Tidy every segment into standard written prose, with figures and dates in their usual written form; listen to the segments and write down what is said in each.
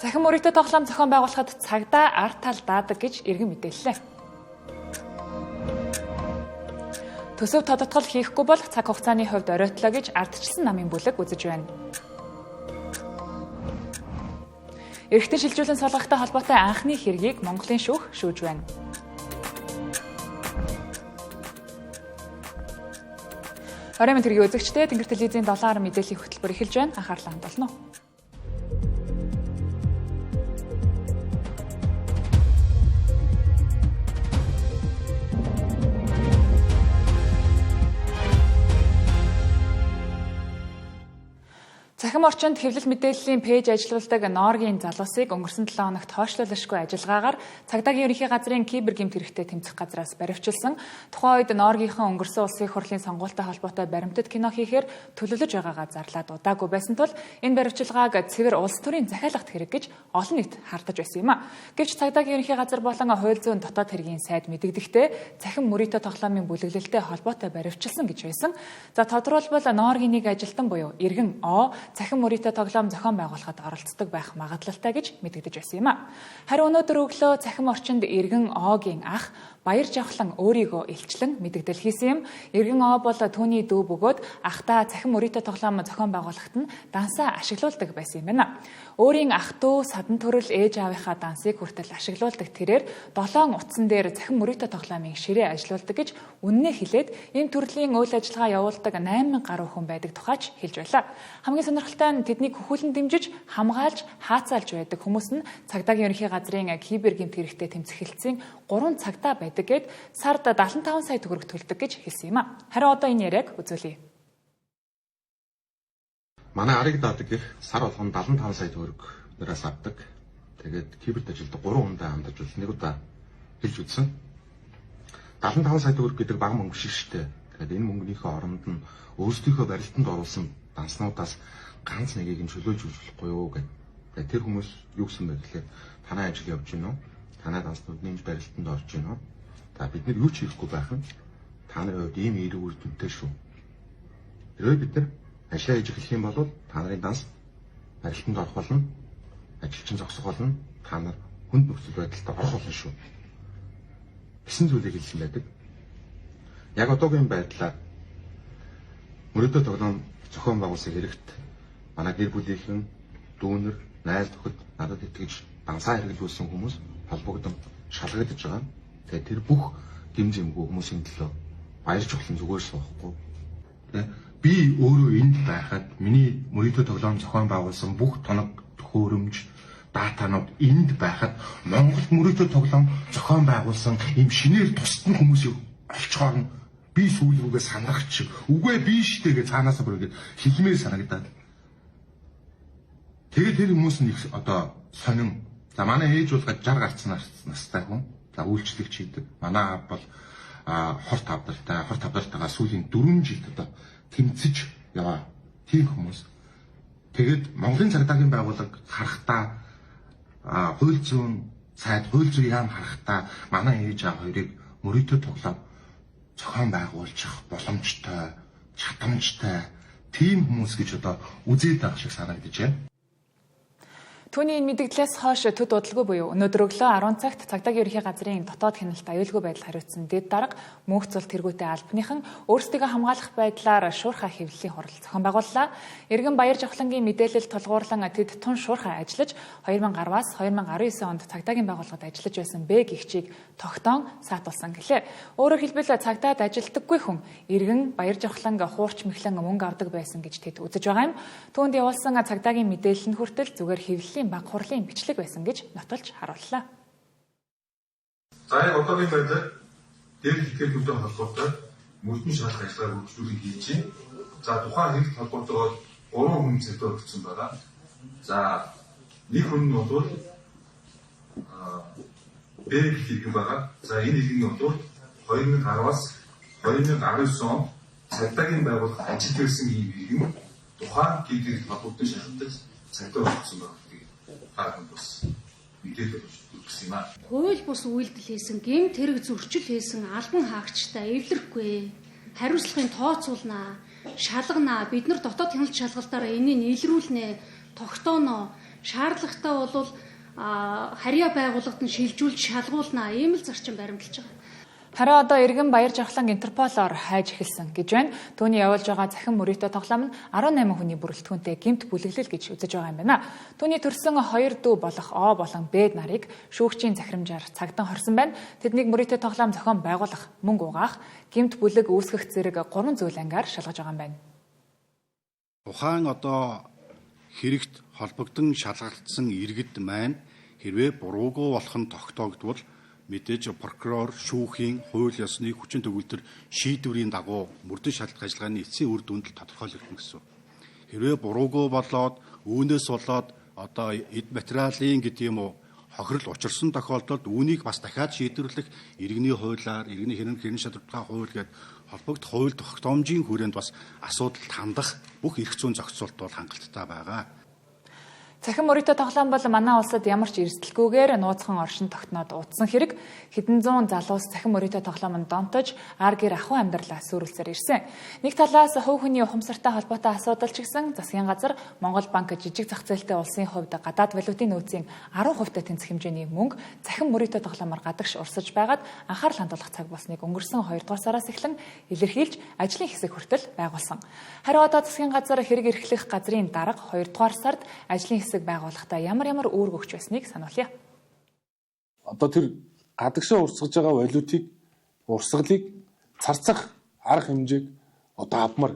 Цахим мөрөгтэй тоглоом зохион байгуулахад цагдаа ард тал даадаг гэж иргэн мэдээллээ. Төсөв тодотгол хийхгүй бол цаг хугацааны хувьд оройтлоо гэж ардчилсан намын бүлэг үзэж байна. Эргэтэн шилжүүлэн сулгахтай холбоотой анхны хэргийг Монголын шүүх шүүж байна. Оройн мэнд хэргийн үзэгчдээ Тэнгэр телевизийн 7 мэдээллийн хөтөлбөр эхэлж байна. Анхаарлаа хандуулна уу? Цахим орчинд хэвлэл мэдээллийн пэйж ажилуулдаг Нооргийн залуусыг өнгөрсөн 7 хоногт хойшлуулашгүй ажиллагаагаар цагдаагийн ерөнхий газрын кибер гэмт хэрэгтэй тэмцэх газраас баривчилсан. Тухайн үед Нооргийнхан өнгөрсөн улсын их хурлын сонгуультай холбоотой баримтат кино хийхээр төлөвлөж байгаагаа зарлаад удаагүй байсан тул энэ баривчилгааг цэвэр улс төрийн захиалгат хэрэг гэж олон нийт хардаж байсан юм а. Гэвч цагдаагийн ерөнхий газар болон хууль зүйн дотоод хэргийн сайд мэдэгдэхдээ цахим мөрийтэй тоглоомын бүлэглэлтэй холбоотой баривчилсан гэж байсан. За тодруулбал Нооргийн нэг ажилтан буюу иргэн О цахим мөрийтэй тоглоом зохион байгуулахад оролцдог байх магадлалтай гэж мэдэгдэж байсан юм а. Харин өнөөдөр өглөө цахим орчинд иргэн О-гийн ах Баяр Жавхлан өөрийгөө илчлэн мэдэгдэл хийсэн юм. Иргэн О бол түүний дүү бөгөөд ахдаа цахим мөрийтэй тоглоом зохион байгуулахад нь дансаа ашиглуулдаг байсан юм байна. Өөрийн ах дүү садан төрөл ээж аавынхаа дансыг хүртэл ашиглуулдаг тэрээр 7 утсан дээр цахим мөрийтэй тоглоомын ширээ ажилуулдаг гэж үннээ хэлээд ийм төрлийн үйл ажиллагаа явуулдаг 8000 гаруй хүн байдаг тухайч хэлж байлаа. Хамгийн сонирхолтой нь тэднийг хөхүүлэн дэмжиж, хамгаалж, хаацаалж байдаг хүмүүс нь цагдаагийн ерөнхий газрын кибер гэмт хэрэгтэй тэмцэх хэлтсийн 3 цагдаа байдаг гэд сард 75 сая төгрөг төлдөг гэж хэлсэн юм а. Харин одоо энэ яриаг үзүүлье. Манай арыг даадаг гэх сар болгон 75 сая төгрөг нэрээс авдаг. Тэгээд киберт ажилдаг 3 хүнтэй хамт ажиллаж нэг удаа хэлж үзсэн. 75 сая төгрөг гэдэг бага мөнгө биш шүү дээ. Тэгээд энэ мөнгөнийхөө оронд нь өөрсдийнхөө барилтанд оруулсан данснуудаас ганц нэгийг нь чөлөөлж өгөх болохгүй юу гэдэг. Тэгээд тэр хүмүүс юу гэсэн бэ гэхлээр танай ажил явж гинөө. Танай данснууд нэмж барилтанд орж гинөө. За бид нар юу ч хийхгүй байх нь та нарын хувьд ийм эерэг үр дүнтэй шүү. Хэрвээ бид нар ажлаа хийж эхлэх юм бол та нарын данс барилтанд орох болно, ажилчин зогсох болно, та нар хүнд нөхцөл байдалд орох болно шүү гэсэн зүйлийг хэлсэн байдаг. Яг одоогийн байдлаар мөрөөдөө тоглоом зохион байгуулсан хэрэгт манай гэр бүлийнхэн, дүүнер, найз нөхөд надад итгэж дансаа хэрэглүүлсэн хүмүүс холбогдсон шалгагдаж байгаа. Тэгээд тэр бүх гэм зэмгүй хүмүүсийн төлөө баяр жавхлан зүгээр суухгүй. Би өөрөө энд байхад миний мөрөөдөө тоглоом зохион байгуулсан бүх тоног төхөөрөмж, датанууд энд байхад Монголд мөрөөдөө тоглоом зохион байгуулсан ийм шинээр тусдсан хүмүүсийг олцохоор нь би сүүлрүүгээ санах чиг. Үгүй би штэ гэж цаанаасаа бүр ингэж хэлмээр санагдаад. Тэгээд тэр хүмүүс нь их одоо сонин. За манай ээж бол 60 гарцсан настай хүн. За үйлчлэгч хийдэг. Манай аав бол хор тавдартай, хор тавдартайгаа сүүлийн 4 жилд одоо тэмцэж яваа тийм хүмүүс. Тэгээд Монголын цагдаагийн байгууллага харахтаа хууль зүйн сайд, хууль зүйн яам харахтаа манай ээж аав хоёрыг мөрөөдөө тоглоом зохион байгуулчих боломжтой, чадамжтай тийм хүмүүс гэж одоо үзээд байгаа шиг санагдаж байна. Түүний энэ мэдэгдлээс хойш төд удалгүй буюу өнөөдөр өглөө 10 цагт цагдаагийн ерөнхий газрын дотоод хяналт аюулгүй байдал хариуцсан дэд дарга мөнх зул тэргүүтэй албаныхан өөрсдийгөө хамгаалах байдлаар шуурхай хэвлэлийн хурал зохион байгууллаа. Иргэн Баяр Жавхлангийн мэдээлэл тулгуурлан тэд тун шуурхай ажиллаж 2010-аас 2019 онд цагдаагийн байгууллагад ажиллаж байсан Б гэгчийг тогтоон саатуулсан гэлээ. Өөрөөр хэлбэл цагдаад ажилдаггүй хүн иргэн Баяр Жавхланг хуурч мэхлэн мөнгө авдаг байсан гэж тэд үзэж байгаа юм. Түүнд явуулсан цагдаагийн мэдээлэл нь хүртэл зүгээр хэвлэлийн баг хурлын бичлэг байсан гэж нотолж харууллаа. За яг одоогийн байдлаар дээр хэлхээртэй холбоотой мөрдөн шалах ажиллагааг үргэлжлүүлэн хийж байна. За тухайн хэрэгт холбоотойгоор 3 хүн цагдаа өгсөн байгаа. За нэг хүн нь бол Б гэх иргэн байгаа. За энэ иргэн нь бол 2010-аас 2019 онд цагдаагийн байгууллагад ажиллаж байсан ийм иргэн тухайн гэрэл холбоотой шалгалтад цагдаа өгсөн байна. Бас мэдээлэл өгсөн юм аа. Хууль бус үйлдэл хийсэн, гэмт хэрэг зөрчил хийсэн албан хаагчтай эвлэрэхгүй. Хариуцлагын тооцоолнаа, шалганаа. Бид нар дотоод хяналт шалгалтаараа энийг илрүүлнэ, тогтооно. Шаардлагатай бол харьяа байгууллагад нь шилжүүлж шалгуулнаа. Ийм л зарчим баримталж байгаа. Харин одоо иргэн Баяр Жавхлан Интерполоор хайж эхэлсэн гэж байна. Түүний явуулж байгаа цахим мөрөөдөө тоглоом нь 18 хүний бүрэлдэхүүнтэй гэмт бүлэглэл гэж үзэж байгаа юм байна. Түүний төрсэн хоёр дүү болох О болон Б нарыг шүүгчийн захирамжаар цагдан хорсон байна. Тэднийг мөрөөдөө тоглоом зохион байгуулах, мөнгө угаах, гэмт бүлэг үүсгэх зэрэг 3 зүйл ангаар шалгаж байгаа юм байна. Тухайн одоо хэрэгт холбогдсон шалгагдсан иргэд маань хэрвээ буруугүй болох нь тогтоогдвол мэдээж прокурор, шүүхийн, хууль ёсны хүчин төгөлдөр шийдвэрийн дагуу мөрдөн шалгалт ажиллагааны эцсийн үр дүнд тодорхойлогдно гэсэн. Хэрвээ буруугүй болоод үүнээс болоод одоо эд материалын гэдэг юм уу хохирол учирсан тохиолдолд үүнийг бас дахиад шийдвэрлэх иргэний хуулиар, иргэний хэрэг шалгалтын хууль гээд холбогдох хууль тогтоомжийн хүрээнд бас асуудалд хандах бүх эрх зүйн зохицуулалт бол хангалттай байгаа. Цахим мөрөөдөө тоглоом бол манай улсад ямар ч эрсдэлгүйгээр нууцхан оршин тогтноод удсан хэрэг. Хэдэн зуун залуус цахим мөрөөдөө тоглоомонд донтож ар гэр ахуй амьдралаа сүрүүлсээр ирсэн. Нэг талаас хувь хүний ухамсартай холбоотой асуудал ч гэсэн засгийн газар Монгол банк жижиг зах зээлтэй улсын хувьд гадаад валютын нөөцийн 10%-тай тэнцэх хэмжээний мөнгө цахим мөрөөдөө тоглоомоор гадагш урсаж байгаад анхаарал хандуулах цаг болсныг өнгөрсөн 2 дугаар сараас эхлэн илэрхийлж ажлын хэсэг хүртэл байгуулсан. Харин одоо засгийн газар хэрэг эрхлэх газрын дарга 2 дугаар сард ажлын хэсэг байгуулахдаа ямар үүрэг өгч байсныг сануулъя. Одоо тэр гадагшаа урсгаж байгаа валютыг урсгалыг царцах арга хэмжээг одоо авмар.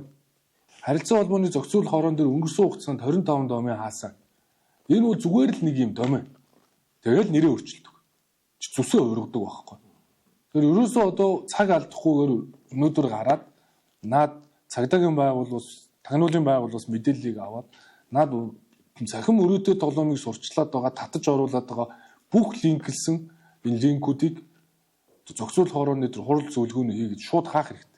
Харилцан холбооны зохицуулах хорон дээр өнгөрсөн хугацаанд 25 домын хаасан. Энэ бол зүгээр л нэг юм домын. Тэгэл нэрээ өөрчилдөг. Зүсээ ургадаг байхгүй. Тэр ерөөсөө одоо цаг алдахгүйгээр өнөөдөр гараад наад цагдаагийн байгууллагаас, тагнуулын байгууллагаас мэдээллийг аваад наад цахим өрөөтэй тоглоомыг сурчлаад байгаа, татаж оруулаад байгаа бүх линклсэн энэ линкүүдийг зохицуулах хорооны тэр хурал зөвлөгөөний хийгээд шууд хаах хэрэгтэй.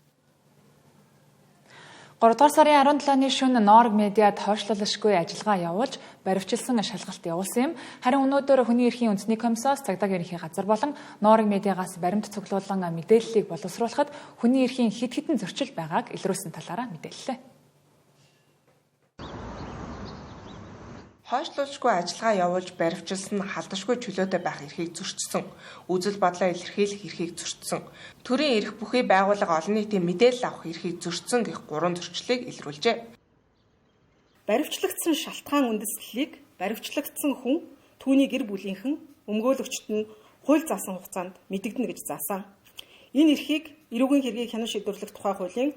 3 дугаар сарын 17-ны шөнө Норг медиад хойшлуулашгүй ажиллагаа явуулж баривчилсан шалгалт явуулсан юм. Харин өнөөдөр хүний эрхийн үндэсний комиссоос цагдаагийн ерөнхий газар болон Норг медиагаас баримт цуглуулан мэдээллийг боловсруулахад хүний эрхийн хэд хэдэн зөрчил байгааг илрүүлсэн талаараа мэдээллээ. Хойшлуулшгүй ажиллагаа явуулж баривчилсан нь халдашгүй чөлөөтэй байх эрхийг зөрчсөн. Үзэл бодлоо илэрхийлэх эрхийг зөрчсөн. Төрийн эрх бүхий байгууллага олон нийтийн мэдээлэл авах эрхийг зөрчсөн гэх гурван зөрчлийг илрүүлжээ. Баривчлагдсан шалтгаан үндэслэлийг баривчлагдсан хүн, түүний гэр бүлийнхэн, өмгөөлөгчд нь хууль заасан хугацаанд мэдэгдэнэ гэж заасан. Энэ эрхийг эрүүгийн хэргийг хянан шийдвэрлэх тухай хуулийн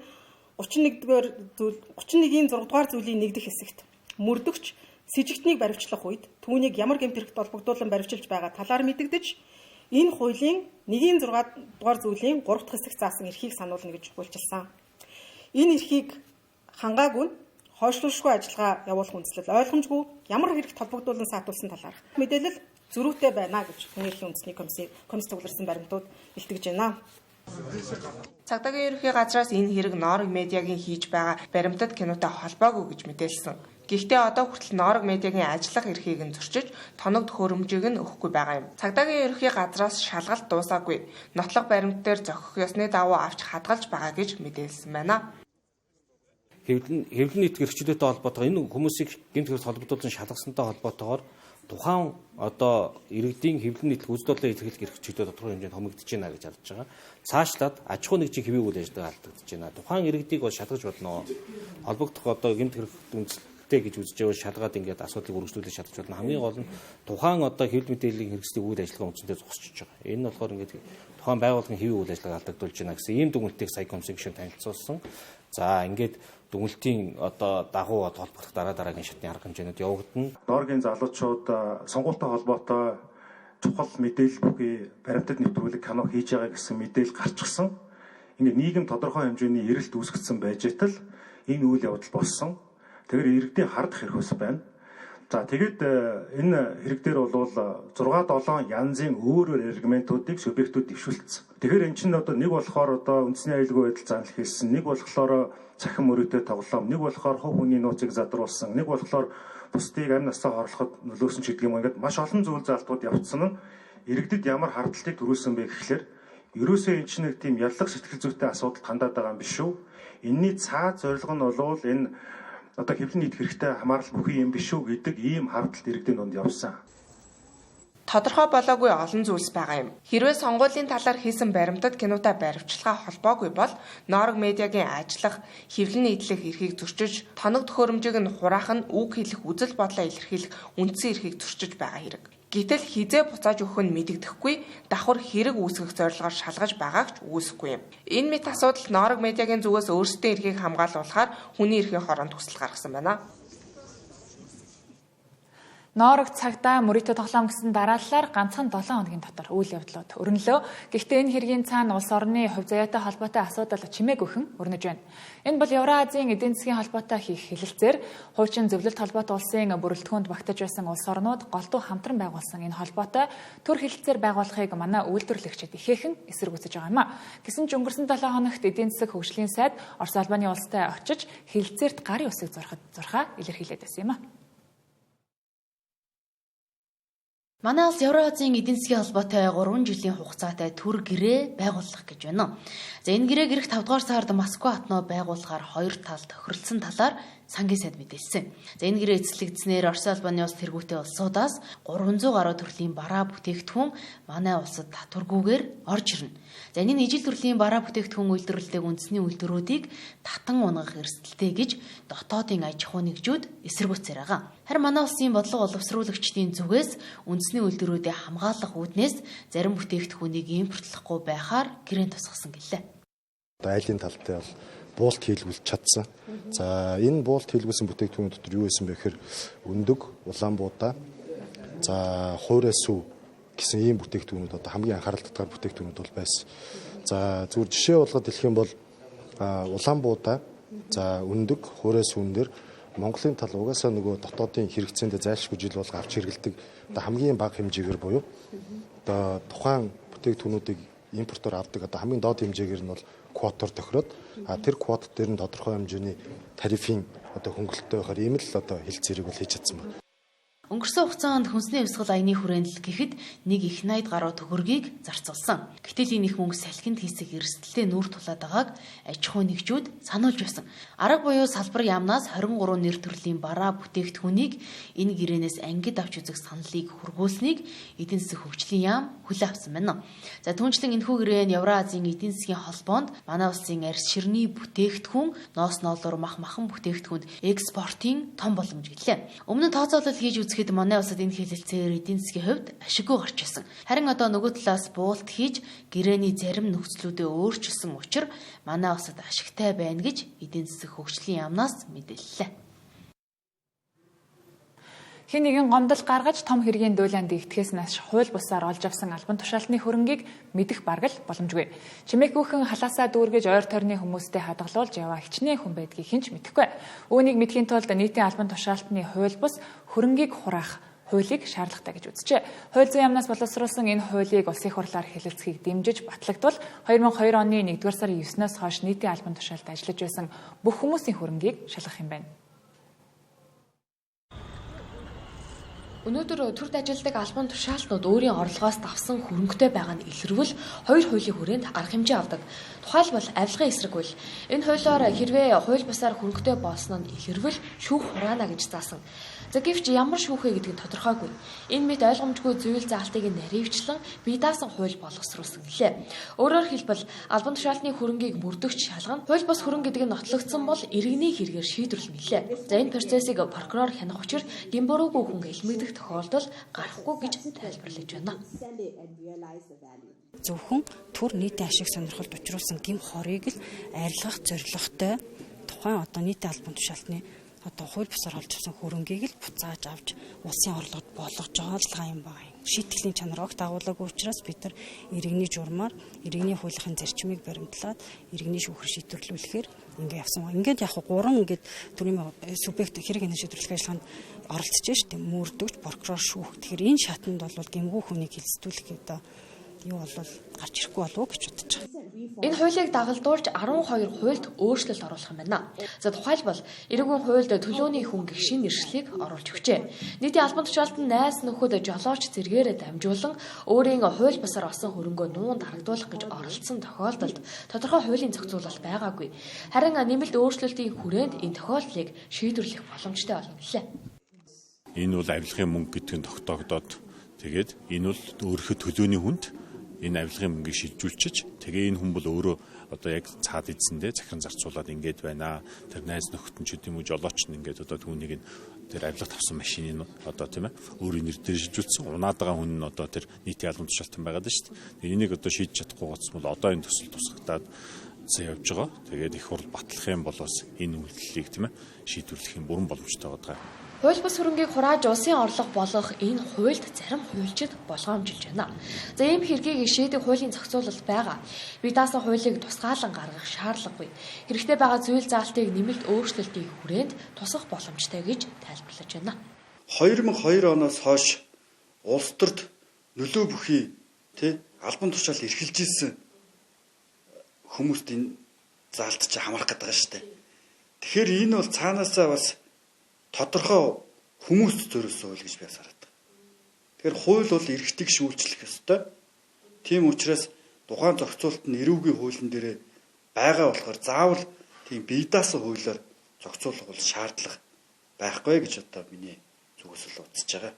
31-р зүйл 31-ийн 6 дугаар зүйлийн 1 дэх хэсэгт мөрдөгч сэжигтнийг баривчлах үед түүнийг ямар гэмт хэрэгт холбогдуулан баривчилж байгаа талаар мэдэгдэж энэ хуулийн 1-ийн 6 дугаар зүйлийн 3 дахь хэсэгт заасан эрхийг сануулна гэж хуульчилсан. Энэ эрхийг хангаагүй нь хойшлуулшгүй ажиллагаа явуулах үндслэл ойлгомжгүй ямар хэрэгт холбогдуулан саатуулсан талаарх мэдээлэл зөрүүтэй байна гэж хүний эрхийн үндэсний комисс цугларсан баримтууд илтгэж байна. Цагдаагийн ерөнхий газраас энэ хэрэг Норг медиагийн хийж байгаа баримтат кинотой холбоогүй гэж мэдээлсэн. Гэхдээ одоо хүртэл Норг медиагийн ажиллах эрхийг нь зөрчиж, тоног төхөөрөмжийг нь өгөхгүй байгаа юм. Цагдаагийн ерөнхий газраас шалгалт дуусаагүй. Нотлох баримт дээр зохих ёсны дагуу авч хадгалж байгаа гэж мэдээлсэн байна. Хэвлэн нийт эрхчлөөтэй холбоотойгоор энэ хүмүүсийг гэмт хэрэгт холбогдуулсан шалгасантай холбоотойгоор тухайн одоо иргэдийн хэвлэн нийтлэг үзэл бодлоо илэрхийлэх эрх чөлөө тодорхой хэмжээнд хомигдож байна гэж харж байгаа. Цаашлаад аж ахуй нэгжийн хэвийн үйл ажиллагаа алдагдаж байна. Тухайн иргэдийг бол шалгаж болно. Холбогдох одоо гэмт хэрэгт үндэслэлтэй гэж үзэж байвал шалгаад ингээд асуудлыг үргэлжлүүлэх шалгаж болно. Хамгийн гол нь тухайн одоо хэвлэл мэдээллийн хэрэгслийн үйл ажиллагаа үндсэндээ зогсчихож байгаа. Энэ нь болохоор ингээд тухайн байгууллагын хэвийн үйл ажиллагаа алдагдуулж байна гэсэн ийм дүгнэлтийг сая комиссын гишүүн танилцуулсан. За ингээд дүгнэлтийн одоо дагуу холбогдох дараа дараагийн шатны арга хэмжээнүүд явагдана. Норгийн залуучууд сонгуультай холбоотой чухал мэдээлэл бүхий баримтат нэвтрүүлэг кино хийж байгаа гэсэн мэдээлэл гарчихсан. Ингээд нийгэм тодорхой хэмжээний эрэлт үүсгэсэн байж тал энэ үйл явдал болсон. Тэгэхээр иргэдийн хардах эрх бас байна. За тэгээд энэ хэрэг дээр бол 6 7 янзын өөр өөр аргументуудыг субъектууд дэвшүүлсэн. Тэгэхээр эн чинь одоо нэг болохоор одоо үндэсний аюулгүй байдал занал хийсэн, нэг болохоор цахим мөрөөдөө тоглоом, нэг болохоор хувь хүний нууцыг задруулсан, нэг болохоор бусдыг амь насаа хорлоход нөлөөсөн ч гэдэг юм. Ингээд маш олон зүйл залтууд явцсан нь иргэдэд ямар хардталтыг төрүүлсэн бэ гэхлээр ерөөсөө эн чинь нэг тийм яллах сэтгэл зүйтэй асуудал хандаад байгаа юм биш үү? Энийний цаад зорилго нь бол энэ одоо хэвлэн нийт хэрэгтэй хамаарал бүхий юм биш үү гэдэг ийм хардталт иргэдийн дунд явсан. Тодорхой болоогүй олон зүйлс байгаа юм. Хэрвээ сонгуулийн талаар хийсэн баримтат кинотой баривчилгаа холбоогүй бол Ноорог медиагийн ажиллах, хэвлэн нийтлэх эрхийг зөрчиж, тоног төхөөрөмжийг нь хураах нь үг хэлэх, үзэл бодлоо илэрхийлэх үндсэн эрхийг зөрчиж байгаа хэрэг. Гэтэл хизээ буцааж өгөх нь мэдэгдэхгүй, давхар хэрэг үүсгэх зорилгоор шалгаж байгааг ч үүсэхгүй юм. Энэ мэт асуудал Ноорог медиагийн зүгээс өөрсдийн эрхийг хамгаалуулахаар хүний эрхийн хороонд хүсэл гаргасан байна. Ноорог цагдаа мөрийтэй тоглоом гэсэн дарааллаар ганцхан 7 хоногийн дотор үйл явдлууд өрнөлөө. Гэхдээ энэ хэргийн цаана улс орны хувь заяатай холбоотой асуудал чимээгүйхэн өрнөж байна. Энэ бол Евразийн эдийн засгийн холбоотой хийх хэлэлцээр хуучин зөвлөлт холбоотой улсын бүрэлдэхүүнд багтаж байсан улс орнууд голдуу хамтран байгуулсан энэ холбоотой төр хэлэлцээр байгуулахыг манай үйлдвэрлэгчид ихээхэн эсэргүүцэж байгаа юм а. Гэсэн ч өнгөрсөн 7 хоногт эдийн засаг хөгжлийн сайд Орос улбаны улстай очиж хэлэлцээрт гарын үсэг зурхад зурхаа илэрхийлээд байсан юм а. Манай улс Евразийн эдийн засгийн холбоотой 3 жилийн хугацаатай төр гэрээ байгуулах гэж байна. За энэ гэрээг ирэх 5 дугаар сард Москва хотноо байгуулахаар хоёр тал тохиролцсон талаар сангийн сайд мэдээлсэн. За энэ гэрээ эцэслэгдснээр Орос улбаны улс тэргүүтэй улсуудаас 300 гаруй төрлийн бараа бүтээгдэхүүн манай улсад татваргүйгээр орж ирнэ. За энэ нь ижил төрлийн бараа бүтээгдэхүүн үйлдвэрлэдэг үндэсний үйлдвэрүүдийг татан унгах эрсдэлтэй гэж дотоодын аж ахуй нэгжүүд эсэргүүцээр байгаа. Харин манай улсын бодлого боловсруулагчдын зүгээс үндэсний үйлдвэрүүдэд хамгаалах үүднээс зарим бүтээгдэхүүнийг импортлохгүй байхаар гэрээн тусгасан гэлээ. Айлын тал дээр бол буулт хийлгүүлж чадсан. За энэ буулт хийлгүүлсэн бүтээгдэхүүн дотор юу байсан бэ гэхээр өндөг, улаанбуудаа, за хуурай сүү гэсэн ийм бүтээгдэхүүнүүд одоо хамгийн анхаарал татгаар бүтээгдэхүүнүүд бол байсан. За зүгээр жишээ болгоод хэлэх юм бол улаанбуудаа, за өндөг, хуурай сүүн дээр Монголын тал угаасаа нөгөө дотоодын хэрэгцээндээ зайлшгүй жил болго авч хэрэгэлдэг одоо хамгийн бага хэмжээгээр буюу одоо тухайн бүтээгдэхүүнүүдийг импортоор авдаг одоо хамгийн доод хэмжээгээр нь бол квотоор тохироод тэр квот дээр нь тодорхой хэмжээний тарифын одоо хөнгөлөлттэй байхаар ийм л одоо хэлцээрийг бол хийж чадсан байна. Өнгөрсөн хугацаанд хүнсний хувьсгал аяны хүрээнд л гэхэд нэг их 80 гаруй төгрөгийг зарцуулсан. Гэтэл энэ их мөнгө салхинд хийсэх эрсдэлтэй нүүр тулаад байгааг аж ахуй нэгжүүд сануулж байсан. Арга буюу салбар яамнаас 23 нэр төрлийн бараа бүтээгдэхүүнийг энэ гэрээнээс ангид авч үзэх саналыг хүргүүлсэнийг эдийн засаг хөгжлийн яам хүлээн авсан байна. За түүнчлэн энэхүү гэрээ нь Евразийн эдийн засгийн холбоонд манай улсын арьс ширний бүтээгдэхүүн, ноос ноолоор мах махан бүтээгдэхүүнд экспортын том боломж гэлээ. Өмнө нь тооцоолол хийж үзэхэд манай улсад энэ хэлэлцээр эдийн засгийн хувьд ашиггүй гарч ирсэн. Харин одоо нөгөө талаас буулт хийж гэрээний зарим нөхцлүүдээ өөрчилсөн учир манай улсад ашигтай байна гэж эдийн засаг хөгжлийн яамнаас мэдээллээ. Хэн нэгэн гомдол гаргаж том хэргийн дуйлаанд дэгдэхээс нааш хууль бусаар олж авсан албан тушаалтны хөрөнгийг мэдэх бараг л боломжгүй. Чимээгүйхэн халаасаа дүүргэж ойр тойрны хүмүүстэй хадгалуулж яваа хичнээн хүн байдгийг хэн ч мэдэхгүй. Үүнийг мэдэхийн тулд нийтийн албан тушаалтны хууль бус хөрөнгийг хураах хуулийг шаардлагатай гэж үзжээ. Хууль зүйн яамнаас боловсруулсан энэ хуулийг улсын хурлаар хэлэлцэхийг дэмжиж батлагдвал 2002 оны 1-р сарын 9-ноос хойш нийтийн албан тушаалд ажиллаж байсан бүх хүмүүсийн хөрөнгийг шалгах юм байна. Өнөөдөр төрд ажилладаг албан тушаалтнууд өөрийн орлогоос давсан хөрөнгөтэй байгаа нь илэрвэл хоёр хуулийн хүрээнд арга хэмжээ авдаг. Тухайлбал авилгын эсрэг хууль. Энэ хуулиар хэрвээ хууль бусаар хөрөнгөтэй болсон нь илэрвэл шүүх хураана гэж заасан. За гэвч ямар шүүх вэ гэдэг нь тодорхойгүй. Энэ мэт ойлгомжгүй зүйл заалтыг наривчлан бие даасан хууль боловсруулсан гэлээ. Өөрөөр хэлбэл албан тушаалтны хөрөнгийг мөрдөгч шалгана. Хууль бус хөрөнгө гэдэг нь нотлогдсон бол иргэний хэрэгээр шийдвэрлэнэ гэлээ. За энэ процессыг прокурор хянах учир гэм буруугүй хүн элмэгдэх тохиолдол гарахгүй гэж тайлбарлаж байна. Зөвхөн төр нийтийн ашиг сонирхолд учруулсан гэм хорыг л арилгах зорилготой тухайн одоо нийтийн албан тушаалтны одоо хууль бусаар олж авсан хөрөнгийг л буцааж авч улсын орлогод болгож байгаа ажиллагаа юм байна. Шийтгэлийн чанар огт агуулаагүй учраас бид нар иргэний журмаар иргэний хуулийнхын зарчмыг баримтлаад иргэний шүүхэр шийдвэрлүүлэхээр ингээ явсан. Ингээд яг гурван ингээд төрийн субъект хэрэг хянан шийдвэрлэх ажиллагаанд оролцож штэ мөрдөгч, прокурор, шүүх. Тэгэхээр энэ шатанд бол гэмгүй хүнийг хилцүүлэх одоо юу бол гарч ирэхгүй болов уу гэж бодож байгаа. Энэ хуулийг дагалдуулж 12 хуульд өөрчлөлт оруулах юм байна. За тухайлбал эрүүгийн хуульд төлөөний хүн гэх шинэ нэршлийг оруулж өгчээ. Нийтийн албан тушаалтан найз нөхөд жолооч зэргээрээ дамжуулан өөрийн хууль бусаар олсон хөрөнгөө нуун дарагдуулах гэж оролдсон тохиолдолд тодорхой хуулийн зохицуулалт байгаагүй. Харин нэмэлт өөрчлөлтийн хүрээнд энэ тохиолдлыг шийдвэрлэх боломжтой болно гэлээ. Энэ бол авилгын мөнгө гэдэг нь тогтоогдоод тэгээд энэ бол өөрийнхөө төлөөний хүнд энэ авилгын мөнгийг шилжүүлчихэж тэгээ энэ хүн бол өөрөө одоо яг цаад эзэндээ захиран зарцуулаад ингээд байна. Тэр найз нөхөд нь ч гэдэм үү жолооч нь ингээд одоо түүнийг нь тэр авилга тавсан машиныг одоо тийм өөрийн нэр дээр шилжүүлсэн. Унаад байгаа хүн нь одоо тэр нийтийн албан тушаалтан байгаад шүү дээ. Энийг одоо шийдэж чадахгүй гоцсон бол одоо энэ төсөл тусгагдаад явж байгаа. Тэгээд их хурл батлах юм бол бас энэ үйлдэлийг тийм шийдвэрлэх юм бүрэн боломжтой байгаа. Хууль бус хөрөнгийг хурааж улсын орлого болгох энэ хуульд зарим хуульчид болгоомжилж байна. За ийм хэргийг шийдэх хуулийн зохицуулалт байгаа. Бие даасан хуулийг тусгаалan гаргах шаардлагагүй. Хэрэгтэй байгаа зүйл заалтыг нэмэлт өөрчлөлтийн хүрээнд тусгах боломжтой гэж тайлбарлаж байна. 2002 оноос хойш улс төрд нөлөө бүхий албан тушаал эрхэлж ирсэн хүмүүст энэ заалт чи хамаарах гэдэг байгаа шүү дээ. Тэгэхээр энэ бол цаанаасаа бас тодорхой хүмүүст зориулсан хууль гэж би хараад байна. Тэгэхээр хууль бол эрхтийг шүүлжлэх ёстой. Тийм учраас тухайн зохицуулалт нь эрүүгийн хуулийн дээрээ байгаа болохоор заавал тийм бие даасан хуулиар зохицуулах бол шаардлага байхгүй гэж одоо миний зүгээс л үзэж байгаа.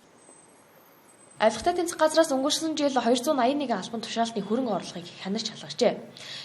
Авилгатай тэмцэх газраас өнгөрсөн жил 281 албан тушаалтны хөрөнгө оруулахыг хянаж шалгажээ.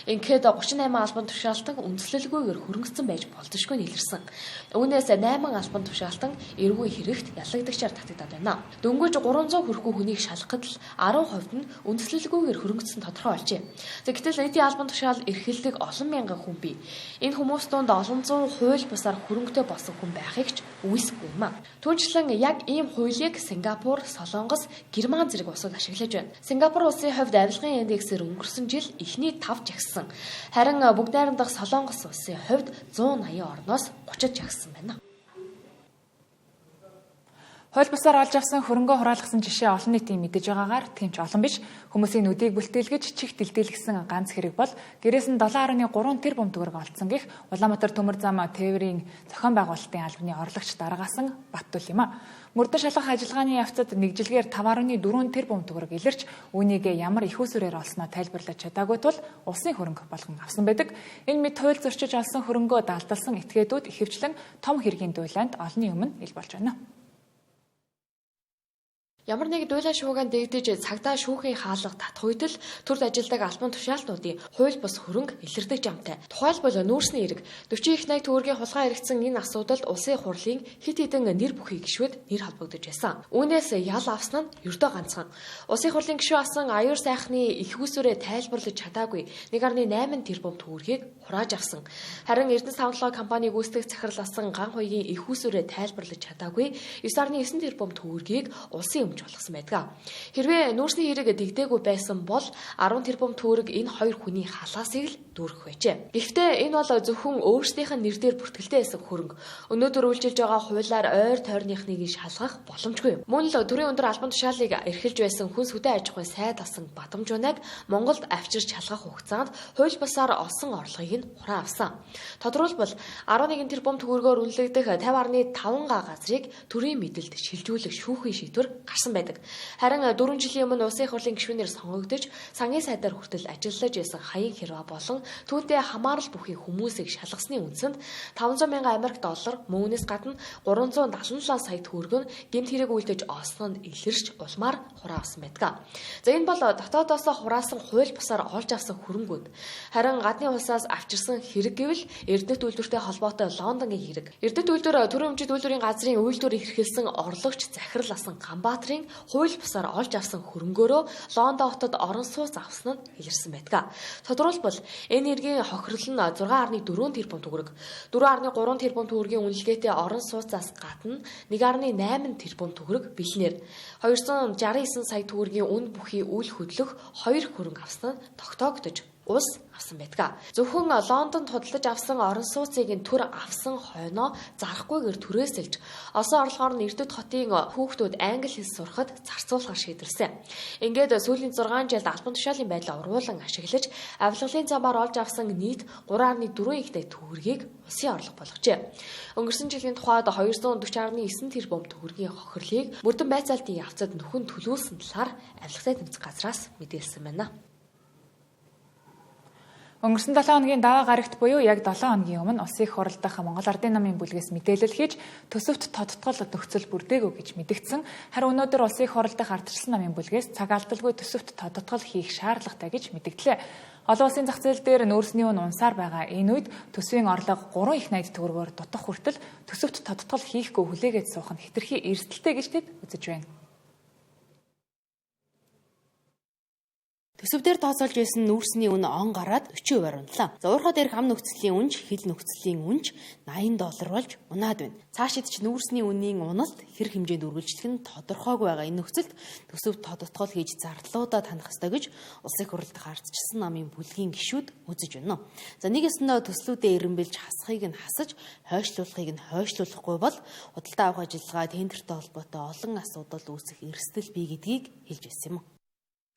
Ингээд 38 албан тушаалтан үндслэлгүйгээр хөрөнгөцсөн байж болзошгүй нэлэрсэн. Үүнээс 8 албан тушаалтан эргүй хэрэгт яллагдагчаар татагдаад байна. Дөнгөж 300 хүрэхгүй хүнийг шалгахад л 10% нь үндслэлгүйгээр хөрөнгөцсөн тодорхой болжээ. Гэтэл нийтийн албан тушаал эрхэлдэг олон мянган хүн бий. Энэ хүмүүс дунд олон зуун хууль бусаар хөрөнгөтэй болсон хүн байхыг ч үүсэхгүй юм а. Түүнчлэн яг ийм хуулийг Сингапур, Солонгос, Герман зэрэг улсууд ашиглаж байна. Сингапур улсын хувьд авилгын индексээр өнгөрсөн жил эхний 5 жагссан. Харин бүгд найрамдах Солонгос улсын хувьд 180 орноос 30 жагссан байна. Хууль бусаар олж авсан хөрөнгөө хураалгасан жишээ олон нийтийн мэдэж байгаагаар тийм ч олон биш. Хүмүүсийн нүдийг бүлтээлгэж чих дэлдээлгсэн ганц хэрэг бол гэрээс нь 7.3 тэрбум төгрөг олдсон гэх Улаанбаатар төмөр зам тээврийн зохион байгуулалтын албаны орлогч дараагаас Баттүл юм а. Мөрдөн шалгах ажиллагааны явцад нэг жилгээр 5.4 тэрбум төгрөг илэрч үүнийг ямар их усүрээр олсноо тайлбарлаж чадаагүй тул улсын хөрөнгө болгон авсан байдаг. Энэ мэд хууль зөрчиж олсон хөрөнгөө далдалсан этгээдүүд ихэвчлэн том хэргийн дуйлаанд олонний өмнө ил болж байна. Ямар нэг дуйлаа шуугаан дэгдэж цагдаа шүүхийн хаалга татах үед л төрд ажилдаг албан тушаалтнуудын хууль бус хөрөнгө илэрдэг жамтай. Тухайлбал нүүрсний эрэг 40 их 80 төгрөгийн хулгай эргэцэн энэ асуудалд улсын хурлын хэд хэдэн нэр бүхий гишүүд нэр холбогдож байсан. Үүнээс ял авсан нь ердөө ганцхан. Улсын хурлын гишүүн асан аюур сайхны их усүрээ тайлбарлаж чадаагүй 1.8 тэрбум төгрөгийг хурааж авсан. Харин Эрдэнэс 57 компаниг үүсгэх захирал асан ган хуйгийн их усүрээ тайлбарлаж чадаагүй 9.9 тэрбум төгрөгийг улсын өмч болгосон байдаг. Хэрвээ нүүрсний хэрэг дэгдээгүй байсан бол 10 тэрбум төгрөг энэ хоёр хүний халаасыг л дүүргэх байжээ. Гэхдээ энэ бол зөвхөн өөрсдийнх нь нэр дээр бүртгэлтэй байсан хөрөнгө. Өнөөдөр үйлчилж байгаа хуулиар ойр тойрныхныг шалгах боломжгүй. Мөн л төрийн өндөр албан тушаалыг эрхэлж байсан хүн сүдэн аж ахуйн сайд асан Бадамжуунайг Монголд авчирч шалгах хугацаанд хууль бусаар олсон орлогыг нь хуран авсан. Тодорхойлбол 11 тэрбум төгрөгөөр үнэлэгдэх 50.5 га газрыг төрийн мэдэлд шилжүүлэх шүүхийн шийдвэр гарсан байдаг. Харин 4 жилийн өмнө улсын хурлын гишүүнээр сонгогдож сангийн сайдаар хүртэл ажиллаж байсан Хаян Хэрва болон түүнтэй хамаарал бүхий хүмүүсийг шалгасны үндсэнд 500 мянган Америк доллар мөн үүнээс гадна 377 сая төгрөг нь гэмт хэрэг үйлдэж олсон нь илэрч улмаар хураа авсан байдаг. За энэ бол дотоодоос хураасан хууль бусаар олж авсан хөрөнгүүд. Харин гадны улсаас авчирсан хэрэг гэвэл Эрдэнэт үйлдвэртэй холбоотой Лондонгийн хэрэг. Эрдэнэт үйлдвэр төрийн өмчит үйлдвэрийн газрын үйлдвэр эрхэлсэн орлогч захирал асан Ганбаатарын хууль бусаар олж авсан хөрөнгөөрөө Лондон хотод орон сууц авсан нь илэрсэн байдаг. Тодорхойлбол энэ эргийн хохирол нь 6.4 тэрбум төгрөг, 4.3 тэрбум төгрөгийн үнэлгээтэй орон сууцаас гадна 1.8 тэрбум төгрөг бэлнээр 269 сая төгрөгийн үн бүхий үл хөдлөх хоёр хөрөнгө авсан нь тогтоогдож улс авсан байдаг. Зөвхөн Лондонд худалдаж авсан орон сууцыг нь төр авсан хойноо зарахгүйгээр түрээсэлж, олсон орлогоор нь Эрдэт хотын хүүхдүүд англи хэл сурахад зарцуулахар шийдвэрсэн. Ингээд сүүлийн 6 жилд албан тушаалын байдлаа ургуулan ашиглаж, авилгалын замаар олж авсан нийт 3.4 ихтэй төгрөгийг улсын орлого болгожээ. Өнгөрсөн жилийн тухайд 240.9 тэрбум төгрөгийн хохирлыг мөрдөн байцаалтын явцад нөхөн төлүүлсэн талаар авилгатай тэмцэх газраас мэдээлсэн байна. Өнгөрсөн 7 хоногийн даваа гарагт буюу яг 7 хоногийн өмнө Улсын их хурал дахь Монгол Ардын намын бүлгээс мэдээлэл хийж төсөвт тодтгол нөхцөл бүрдээгүй гэж мэдгдсэн. Харин өнөөдөр Улсын их хурал дахь Ардчилсан намын бүлгээс цаг алдалгүй төсөвт тодтгол хийх шаардлагатай гэж мэдгдлээ. Олон улсын зах зээл дээр нүүрсний үн унсаар байгаа энэ үед төсвийн орлого 3 их 80 төгрөгөөр дутах хүртэл төсөвт тодтгол хийхгүй хүлээгээд суух нь хэтэрхий эрсдэлтэй гэж тэд үзэж байна. Төсөв дээр тооцоолж байсан нүүрсний үн он гараад 40% унлаа. За уурхай дээрх ам нөхцөлийн үнч, хил нөхцөлийн үнч 80 доллар болж унаад байна. Цаашид ч нүүрсний үнийн уналт хэр хэмжээнд үргэлжлэх нь тодорхойгүй байгаа энэ нөхцөлд төсөв тодтгол хийж зардлуудаа танах ёстой гэж Улсын их хурал дахь Ардчилсан намын бүлгийн гишүүд үзэж байна. За нэг ёсондоо төслүүдээ эренбэлж хасахыг нь хасаж, хойшлуулахыг нь хойшлуулахгүй бол худалдаа авах ажиллагаа тендертэй холбоотой олон асуудал үүсэх эрсдэл бий гэдгийг хэлж байсан юм.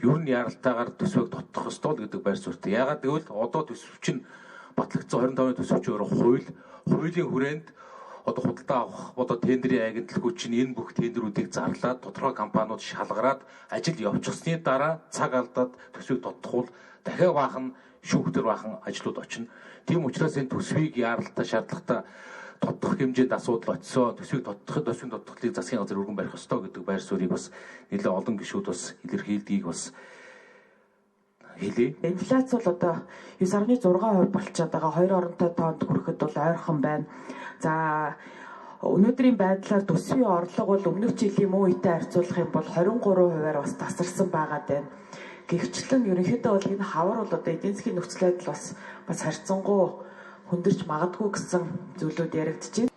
Ер нь яралтайгаар төсвийг тоттох ёстой л гэдэг байр суурьтай. Яагаад гэвэл одоо төсөв чинь батлагдсан 25-ны төсөв чинь өөрөө хуулийн хүрээнд одоо худалдаа авах одоо тендерийн агентлагууд чинь энэ бүх тендерүүдийг зарлаад тодорхой компаниуд шалгараад ажил явуулчихсны дараа цаг алдаад төсвийг тоттох бол дахиад баахан шүүхтэр баахан ажлууд очино. Тийм учраас энэ төсвийг яралтай шаардлагатай тодтох хэмжээнд асуудал очсон. Төсвийг тодтоход төсвийн тодтголыг засгийн газар өргөн барих ёстой гэдэг байр суурийг бас нэлээд олон гишүүд бас илэрхийлдгийг бас хэлье. Инфляц бол одоо 9.6% болчиход байгаа. Хоёр оронтой тоонд хүрэхэд бол ойрхон байна. За өнөөдрийн байдлаар төсвийн орлого бол өмнөх жилийн муу үетэй харьцуулах юм бол 23%-аар бас тасарсан байгаа даа. Гэвчлэн ерөнхийдөө бол энэ хавар бол одоо эдийн засгийн нөхцөл байдал бас харьцангуй хүндэрч магадгүй гэсэн зүйлүүд яригдчихэв.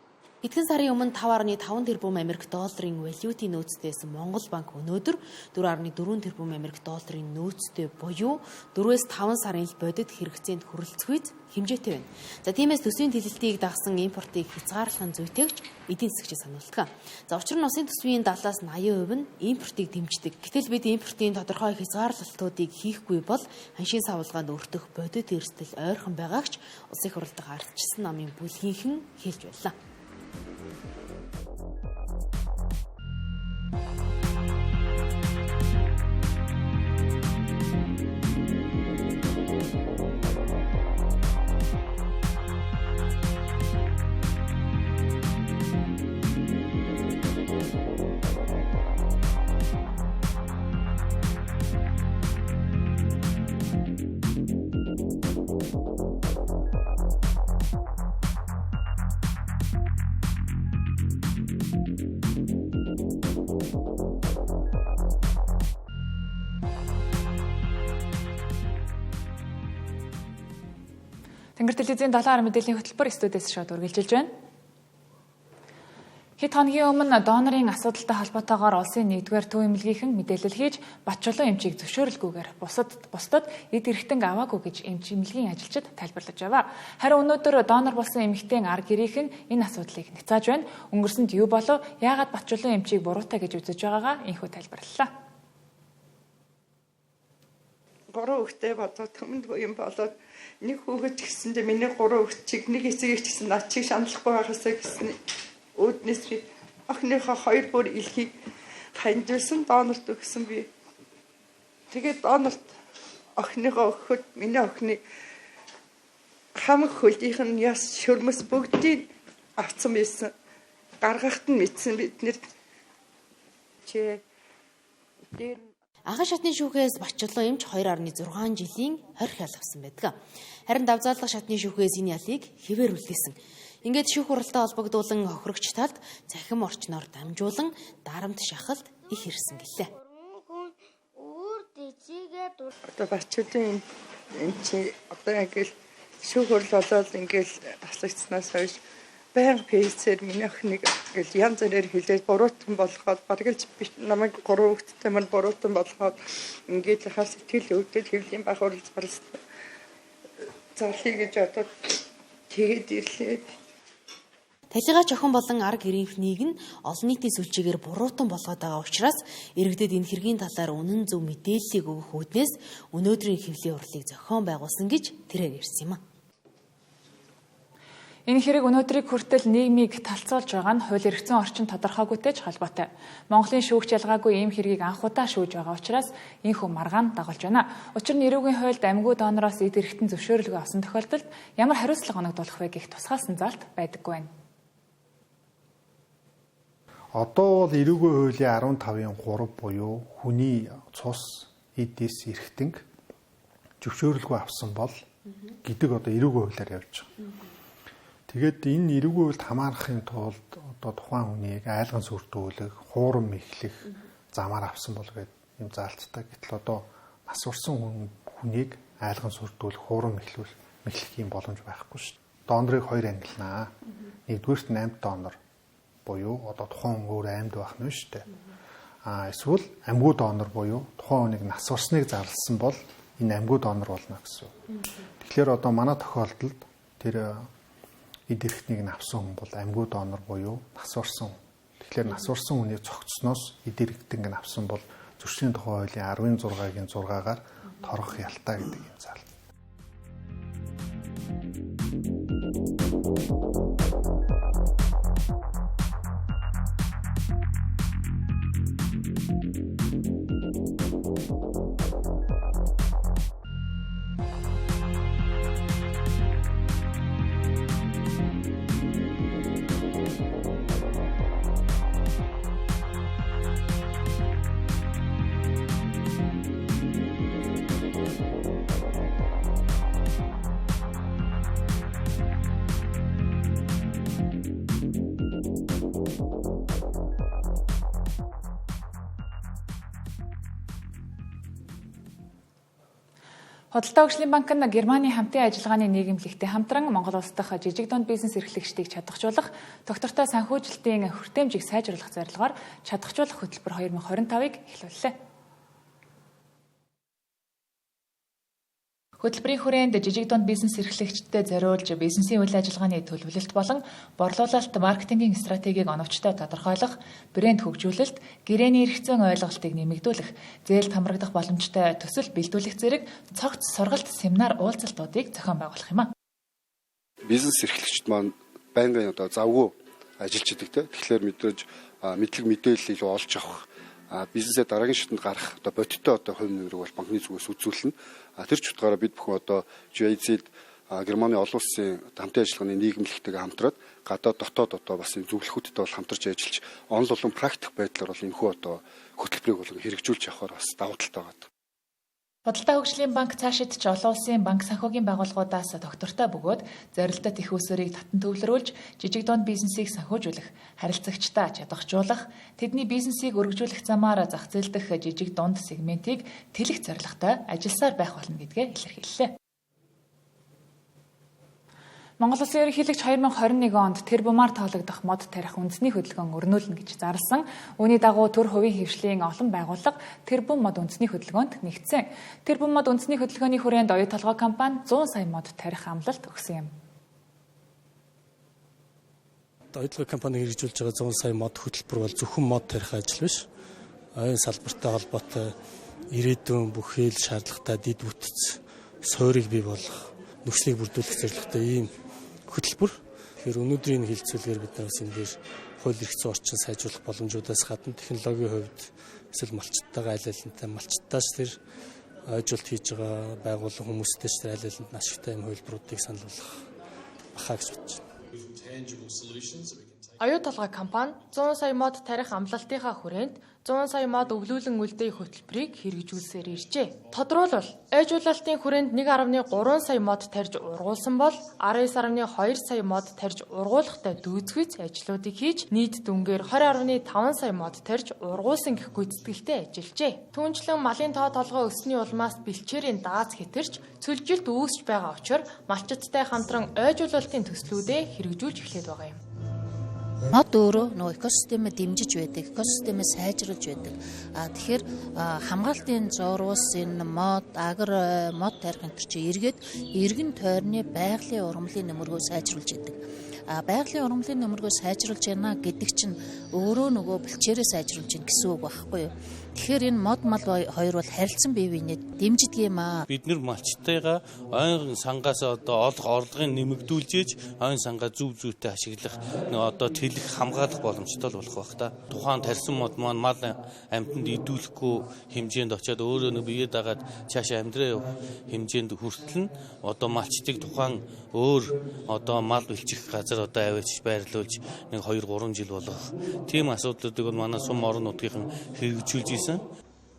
Хэдхэн сарын өмнө 5.5 тэрбум Америк долларын валютын нөөцтэйсэн Монгол банк өнөөдөр 4.4 тэрбум Америк долларын нөөцтэй буюу 4-5 сарын л бодит хэрэгцээнд хүрэлцэхүйц хэмжээтэй байна. За тиймээс төсвийн тэлэлтийг дагсан импортыг хязгаарлах нь зүйтэйгч эдийн засгчид сануулдаг. За учир нь улсын төсвийн 70-аас 80% нь импортыг дэмждэг. Гэтэл бид импортын тодорхой хязгаарлалтуудыг хийхгүй бол ханшийн савлгаанд өртөх бодит эрсдэл ойрхон байгаагч Улсын их хурал дахь Ардчилсан намын бүлгийнхэн хэлж байлаа. Тэнгэр телевизийн 7 мэдээллийн хөтөлбөр студиэс шууд үргэлжилж байна. Хэд хоногийн өмнө донорын асуудалтай холбоотойгоор улсын 1-р төв эмнэлгийнхэн мэдээлэл хийж Батчулуун эмчийг зөвшөөрөлгүйгээр бусдад эд эрхтэнг аваагүй гэж эмч эмнэлгийн ажилчид тайлбарлаж байв. Харин өнөөдөр донор болсон эмэгтэйн ар гэрийнхэн энэ асуудлыг няцааж байна. Өнгөрсөнд юу болов? Яагаад Батчулуун эмчийг буруутай гэж үзэж байгаагаа энэхүү тайлбарлалаа. Гурван хүүхдээ бодоод төмөнд буян болоод нэг хүүхэд ч гэсэндээ миний гурван хүүхд нэг эцэг ч гэсэн над чиг шаналхгүй байхасаа гэсэн үүднээс би охиныхоо хоёр бүр илхийг хандивсан донорт өгсөн би. Тэгээд донорт охиныхоо өгөхөд миний охины хамаг хөлийнх нь яс шөрмөс бүгдийг авцсан байсан. Гаргахт нь мэдсэн бид нэр чи дээр Анхан шатны шүүхээс Батчулуун эмч 2.6 жилийн хорих ял авсан байдаг. Харин давзаалга шатны шүүхээс энэ ялыг хэвээр үлдээсэн. Ингээд шүүх хуралтай холбогдуулан хохирогч талд цахим орчноор дамжуулан дарамт шахалт их ирсэн гэлээ. Одоо Батчулуун эмч одоо ингээл шүүх хурал болоод ингээл таслагдсанаас хойш байнга фейсээр миний охиныг ингээл янз бүрээр хэлээд буруутан болгоод бараг л намайг гурван хүүхэдтэй маань буруутан болгоод ингээд хаа сэтгэл өвдөд хэвлийн бах уралж барьсан. зарлая гэж одоо тэгээд ирлээ. Талигач охин болон ар гэрийнхнийг нь олон нийтийн сүлжээгээр буруутан болгоод байгаа учраас иргэдэд энэ хэргийн талаар үнэн зөв мэдээллийг өгөх үүднээс өнөөдрийн хэвлэлийн хурлыг зохион байгуулсан гэж тэрээр ярьсан юм а. Энэ хэрэг өнөөдрийг хүртэл нийгмийг талцуулж байгаа нь хууль эрх зүйн орчин тодорхойгүйтэй ч холбоотой. Монголын шүүгч ялгаагүй ийм хэргийг анх удаа шүүж байгаа учраас энэхүү маргаан дагуулж байна. Учир нь эрүүгийн хуульд амьгүй донороос эд эрхтэн зөвшөөрлгөө авсан тохиолдолд ямар хариуцлага оногдуулах вэ гэх тусгаалсан заалт байдаггүй байна. Одоо бол эрүүгийн хуулийн 15-ын 3 буюу хүний цус эдис эрхтэнг зөвшөөрлгөө авсан бол гэдэг одоо эрүүгийн хуулиар явж байгаа. Тэгээд энэ эрүүгийн хуульд хамаарахын тулд одоо тухайн хүнийг айлган сүрдүүлэх, хуурам мэхлэх замаар авсан бол гэдэг юм заалттай. Гэтэл одоо нас урсан хүнийг айлган сүрдүүлэх, хуурам мэхлэх юм боломж байхгүй шүү дээ. Донорыг хоёр ангилнаа. Нэгдүгээрт нь амьд донор буюу одоо тухайн хүн өөр амьд байх нь шүү дээ. А эсвэл амьгүй донор буюу тухайн хүнийг нас урсныг зарласан бол энэ амьгүй донор болно гэсэн. Тэгэхээр одоо манай тохиолдолд тэр эд эрхтнийг нь авсан хүн бол амьгүй донор буюу нас урсан. Тэгэхээр нас урсан хүний цогцсноос эд эрхтнийг нь авсан бол зөрчлийн тухай хуулийн 16-гийн 6-гаар торгох ялтай гэдэг юм заал. Худалдаа хөгжлийн банк нь Германы хамтын ажиллагааны нийгэмлэгтэй хамтран Монгол улс дахь жижиг дунд бизнес эрхлэгчдийг чадахжуулах, тогтвортой санхүүжилтийн хүртээмжийг сайжруулах зорилгоор чадахжуулах хөтөлбөр 2025-ыг эхлүүллээ. Хөтөлбөрийн хүрээнд жижиг дунд бизнес эрхлэгчдэд зориулж бизнесийн үйл ажиллагааны төлөвлөлт болон борлуулалт маркетингийн стратегийг оновчтой тодорхойлох, брэнд хөгжүүлэлт, гэрээний эрх зүйн ойлголтыг нэмэгдүүлэх, зээлд хамрагдах боломжтой төсөл бэлдүүлэх зэрэг цогц сургалт семинар уулзалтуудыг зохион байгуулах юм а. Бизнес эрхлэгчд маань байнгын одоо завгүй ажиллаж идэг те. Тэгэхээр мэдээж мэдлэг мэдээлэл илүү олж авах, бизнесээ дараагийн шатанд гарах одоо бодиттой одоо хувь нэмрийг бол банкны зүгээс үзүүлнэ. Тэр ч утгаараа бид бүхэн одоо GIZ Германы олон улсын хамтын ажиллагааны нийгэмлэгтэйгээ хамтраад гадаад дотоод одоо бас энэ зөвлөхүүдтэй бол хамтарч ажиллаж онол болон практик байдлаар бол энэхүү одоо хөтөлбөрийг бол хэрэгжүүлж явахаар бас давуу талтай байгаа. Худалдаа хөгжлийн банк цаашид ч олон улсын банк санхүүгийн байгууллагуудаас тогтвортой бөгөөд зорилттой тех үүсвэрийг татан төвлөрүүлж жижиг дунд бизнесийг санхүүжүүлэх, харилцагчдаа чадахжуулах, тэдний бизнесийг өргөжүүлэх замаар зах зээл дэх жижиг дунд сегментийг тэлэх зорилготой ажилласаар байх болно гэдгээ илэрхийллээ. Монгол Улсын ерөнхийлөгч 2021 онд тэрбумаар тоологдох мод тарих үндэсний хөдөлгөөн өрнүүлнэ гэж зарласан. Үүний дагуу төр хувийн хэвшлийн олон байгууллага тэрбум мод үндэсний хөдөлгөөнд нэгдсэн. Тэрбум мод үндэсний хөдөлгөөний хүрээнд оюу толгой компани 100 сая мод тарих амлалт өгсөн юм. Оюу толгой компани хэрэгжүүлж байгаа 100 сая мод хөтөлбөр бол зөвхөн мод тарих ажил биш. Оюун салбартай холбоотой ирээдүйн бүх хэл шаардлагатай дэд бүтэц суурийг бий болгох, нөхцөлийг бүрдүүлэх зорилготой ийм хөтөлбөр. Тэгэхээр өнөөдрийн хилцүүлгээр бид нар бас энэ дээр хууль эрх зүйн орчин сайжруулах боломжуудаас гадна технологийн хувьд эсвэл малчтайгаа аль алинтай малчтаас тэр ойжуулт хийж байгаа байгууллага хүмүүстэй ч тэр аль алинд нь ашигтай юм хувилбаруудыг санал болгох бахаа гэж бодож байна. Оюу толгой компани 100 сая мод тарих амлалтынхаа хүрээнд 100 сая мод өвлүүлэн үлдээх хөтөлбөрийг хэрэгжүүлсээр иржээ. Тодруулбал, ойжуулалтын хүрээнд 1.3 сая мод тарьж ургуулсан бол 19.2 сая мод тарьж ургуулахтай дүйцэхүйц ажлуудыг хийж нийт дүнгээр 20.5 сая мод тарьж ургуулсан гэх гүйцэтгэлтэй ажиллажээ. Түүнчлэн малын тоо толгой өссөний улмаас бэлчээрийн дааз хэтэрч цөлжилт үүсч байгаа учир малчидтай хамтран ойжуулалтын төслүүдээ хэрэгжүүлж эхлээд байгаа юм. Мод өөрөө нөгөө экосистемээ дэмжиж байдаг, экосистемээ сайжруулж байдаг. Тэгэхээр хамгаалтын зурвас энэ мод, агар, мод тарих энэ төр чи эргээд эргэн тойрны байгалийн ургамлын нөмөргөө сайжруулж байдаг. Байгалийн ургамлын нөмөргөө сайжруулж байна гэдэг чинь өөрөө нөгөө бэлчээрээ сайжруулж байна гэсэн үг байхгүй юу? Тэгэхээр энэ мод мал хоёр бол харилцан бие биенээ дэмждэг юм аа. Бид нэр малчтайгаа ойн сангаас одоо олох орлогыг нэмэгдүүлж ойн сангаа зөв зүйтэй ашиглах одоо тэлэх хамгаалах боломжтой болох байх та. Тухайн тарьсан мод маань мал амьтанд идүүлэхгүй хэмжээнд очиод өөрөө нэг бие дагаад цаашаа амьдраа явах хэмжээнд хүртэл нь одоо малчдыг тухайн өөр одоо мал бэлчих газар одоо аваачиж байрлуулж нэг 2 3 жил болгох. Тийм асуудлуудыг бол манай сум орон нутгийнхан хэрэгжүүлж исэн.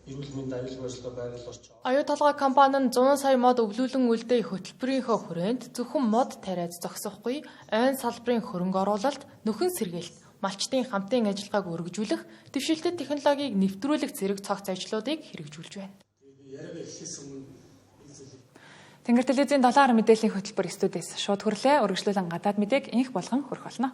Эрүүл мэнд аюулгүй байдлаа байгаль орчин. Оюу толгой компани нь 100 сая мод өвлүүлэн үлдээх хөтөлбөрийнхөө хүрээнд зөвхөн мод тариад зогсохгүй, ойн салбарын хөрөнгө оруулалт, нөхөн сэргээлт, малчдын хамтын ажиллагааг өргөжүүлэх, дэвшилтэт технологиг нэвтрүүлэх зэрэг цогц ажлуудыг хэрэгжүүлж байна. Тэнгэр телевизийн 7 мэдээллийн хөтөлбөр студиэс шууд хүрлээ. Үргэлжлүүлэн гадаад мэдээг инх болгон хүрэх болно.